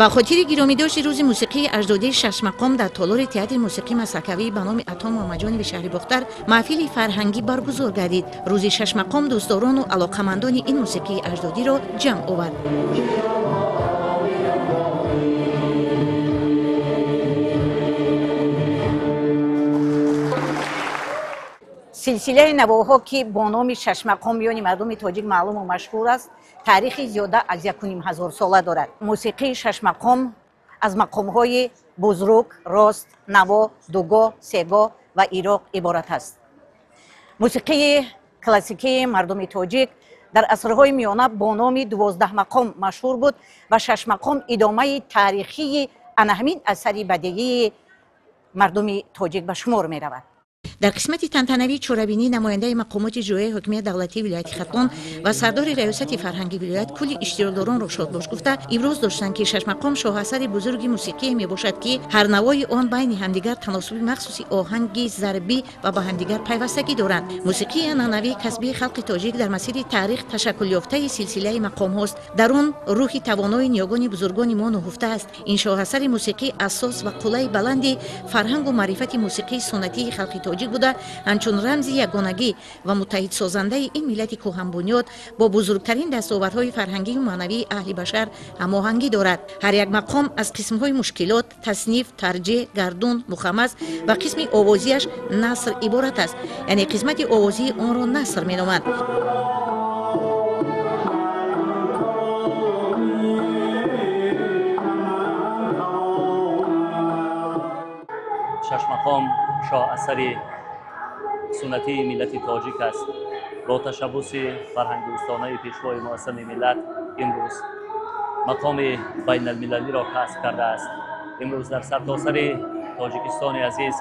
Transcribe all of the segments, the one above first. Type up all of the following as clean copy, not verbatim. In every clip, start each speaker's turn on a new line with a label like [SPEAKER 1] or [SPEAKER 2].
[SPEAKER 1] Ба хотири гиромидошти рӯзи мусиқии аҷдодии шашмақом дар толори театри мусиқии масакавӣ ба номи Ато Муҳаммадҷонови шаҳри Бохтар маҳфили фарҳангӣ баргузор гардид. Рӯзи шашмақом дӯстдорону алоқамандони ин мусиқии аҷдодиро ҷамъ овард. Силсилаи навоҳо, ки бо номи шашмақом миёни мардуми тоҷик маълуму машҳур аст, таърихи зиёда аз 1500 сола дорад. Мусиқии шашмақом аз мақомҳои бузрук, рост, наво, дугоҳ, сегоҳ ва ироқ иборат аст. Мусиқии классикии мардуми тоҷик дар асрҳои миёна бо номи 12 мақом машҳур буд ва шашмақом идомаи таърихии ана ҳамин асари бадеии мардуми тоҷик ба шумор меравад. Дар қисмати тантанавии чорабинӣ намояндаи мақомоти иҷроияи ҳокимияти давлатии вилояти Хатлон ва сардори раёсати фарҳанги вилоят кулли иштирокдоронро шодбош гуфта, иброз доштанд, ки шашмақом шоҳасари бузурги мусиқие мебошад, ки ҳар навои он байни ҳамдигар таносуби махсуси оҳанги зарбӣ ва ба ҳамдигар пайвастагӣ доранд. Мусиқии анъанавии касбии халқи тоҷик дар масири таърих ташаккулёфтаи силсилаи мақомҳост. Дар он рӯҳи тавонои ниёгони бузургони мо нуҳуфта аст. Ин шоҳасари мусиқӣ асос ва қуллаи баланди фарҳангу маърифати мусиқии суннатии халқи тоҷик буда, ҳамчун рамзи ягонагӣ ва муттаҳидсозандаи ин миллати кӯҳанбунёд бо бузургтарин дастовардҳои фарҳангию маънавии аҳли башар ҳамоҳангӣ дорад. Ҳар як мақом аз қисмҳои мушкилот, тасниф, тарҷеҳ, гардун, мухаммас ва қисми овозиаш наср иборат аст, яъне қисмати овозии онро наср меноманд.
[SPEAKER 2] Шашмақом шоҳасари суннатии миллати тоҷик аст. Бо ташаббуси фарҳангдӯстонаи пешвои муассами миллат имрӯз мақоми байналмилалиро касб кардааст. Имрӯз дар сартосари Тоҷикистони азиз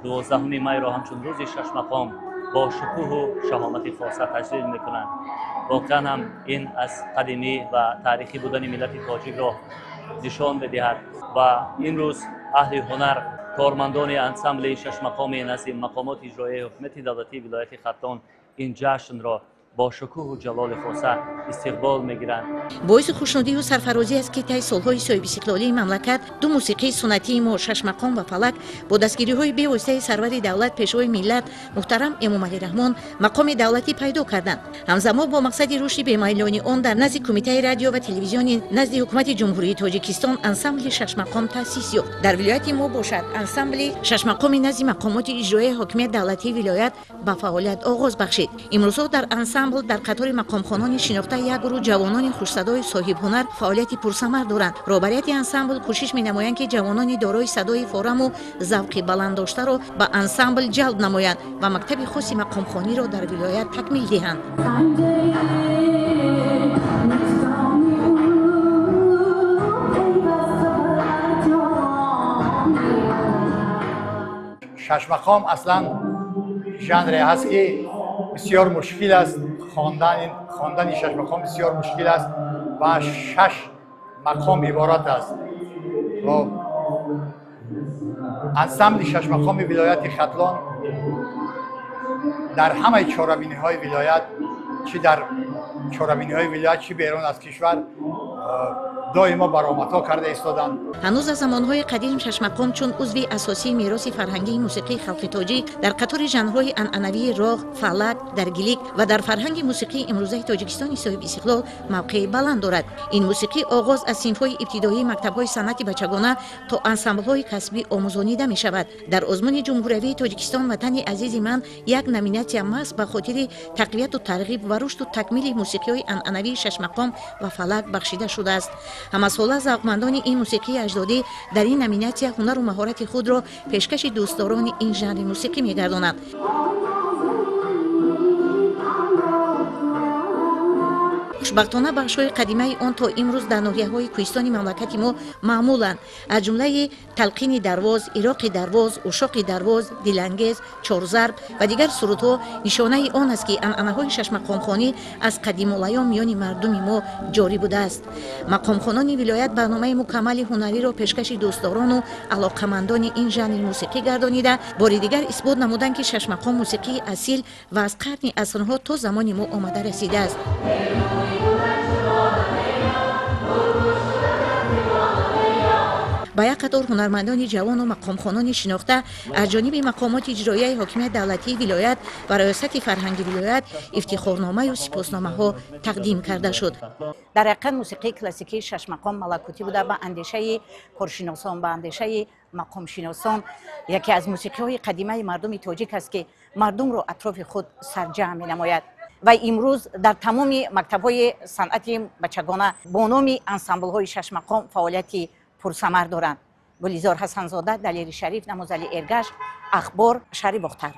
[SPEAKER 2] 12 майро ҳамчун рӯзи шашмақом бо шукӯҳу шаҳомати хоса таҷлил мекунанд. Воқеан ҳам ин аз қадимӣ ва таърихӣ будани миллати тоҷикро нишон медиҳад ва имрӯз аҳли ҳунар, кормандони ансамбли шашмақоми назди мақомоти иҷроияи ҳукумати давлатии вилояти Хатлон ин ҷашнро бо шукӯҳу ҷалоли хоса истиқбол мегиранд.
[SPEAKER 1] Боиси хушнудию сарфарозӣ аст, ки таи солҳои соҳибистиқлолии мамлакат ду мусиқии суннатии мо, шашмақом ва фалак, бо дастгириҳои бевоситаи сарвари давлат, пешвои миллат муҳтарам Эмомалӣ Раҳмон мақоми давлатӣ пайдо карданд. Ҳамзамон бо мақсади рушди бемайлони он дар назди Кумитаи радио ва телевизиони назди Ҳукумати Ҷумҳурии Тоҷикистон ансамбли шашмақом таъсис ёфт. Дар вилояти мо бошад, ансамбли шашмақоми назди мақомоти иҷроияи ҳокимияти давлатии вилоят ба фаъолият оғоз бахшид. Имрӯзҳо дар ансамбл дар қатори мақомхонони шинохта як гурӯҳ ҷавонони хушсадои соҳибҳунар фаъолияти пурсамар доранд. Роҳбарияти ансамбл кӯшиш менамоянд, ки ҷавонони дорои садои фораму завқи баланд доштаро ба ансамбл ҷалб намоянд ва мактаби хоси мақомхониро дар вилоят такмил диҳанд.
[SPEAKER 3] Шашмақом аслан жанре ҳаст, ки бисёр мушкил аст. Хондани шашмақом бисёр мушкил аст ва шаш мақом иборат аст. Ансамбли шашмақоми вилояти Хатлон дар ҳамаи чорабиниҳои вилоят, чӣ дар чорабиниҳои вилоят, чӣ берун аз кишвар, доимо баромадҳо карда истоданд.
[SPEAKER 1] Ҳанӯз аз замонҳои қадим шашмақом чун узви асосии мероси фарҳангии мусиқии халқи тоҷик дар қатори жанрҳои анъанавии роғ, фалак, даргилик ва дар фарҳанги мусиқии имрӯзаи Тоҷикистони соҳибистиқлол мавқеи баланд дорад. Ин мусиқӣ оғоз аз синфҳои ибтидоии мактабҳои санъати бачагона то ансамблҳои касбӣ омӯзонида мешавад. Дар озмуни ҷумҳуриявии Тоҷикистон «Ватани азизи ман» як номинатсия маҳз ба хотири тақвияту тарғиб ва рушду такмили мусиқиҳои анъанавии шашмақом ва фалак бахшида шудааст. Ҳамасола завқмандони ин мусиқии аҷдодӣ дар ин номинатсия ҳунару маҳорати худро пешкаши дӯстдорони ин жанри мусиқӣ мегардонанд. Хушбахтона, бахшҳои қадимаи он то имрӯз дар ноҳияҳои кӯҳистони мамлакати мо маъмуланд, аз ҷумлаи талқини дарвоз, ироқи дарвоз, ушоқи дарвоз, дилангез, чорзарб ва дигар сурудҳо нишонаи он аст, ки анъанаҳои шашмақомхонӣ аз қадимулайём миёни мардуми мо ҷорӣ будааст. Мақомхонони вилоят барномаи мукаммали ҳунариро пешкаши дӯстдорону алоқамандони ин жанри мусиқӣ гардонида, бори дигар исбот намуданд, ки шашмақом мусиқии асил ва аз қарни асрҳо то замони мо омада расидааст. Ба як қатор ҳунармандони ҷавону мақомхонони шинохта аз ҷониби мақомоти иҷроияи ҳокимияти давлатии вилоят ва раёсати фарҳанги вилоят ифтихорномаю сипосномаҳо тақдим карда шуд. Дар ҳақиқат, мусиқии классикии шашмақом малакутӣ буда, ба андешаи коршиносон, ба андешаи мақомшиносон, яке аз мусиқиҳои қадимаи мардуми тоҷик аст, ки мардумро атрофи худ сарҷамъ менамояд ва имрӯз дар тамоми мактабҳои санъати бачагона бо номи ансамблҳои шашмақом фаъолияти пурсамар доранд. Гулизор Ҳасанзода, Далери Шариф, Намозали Эргаш, Ахбор, шаҳри Бохтар.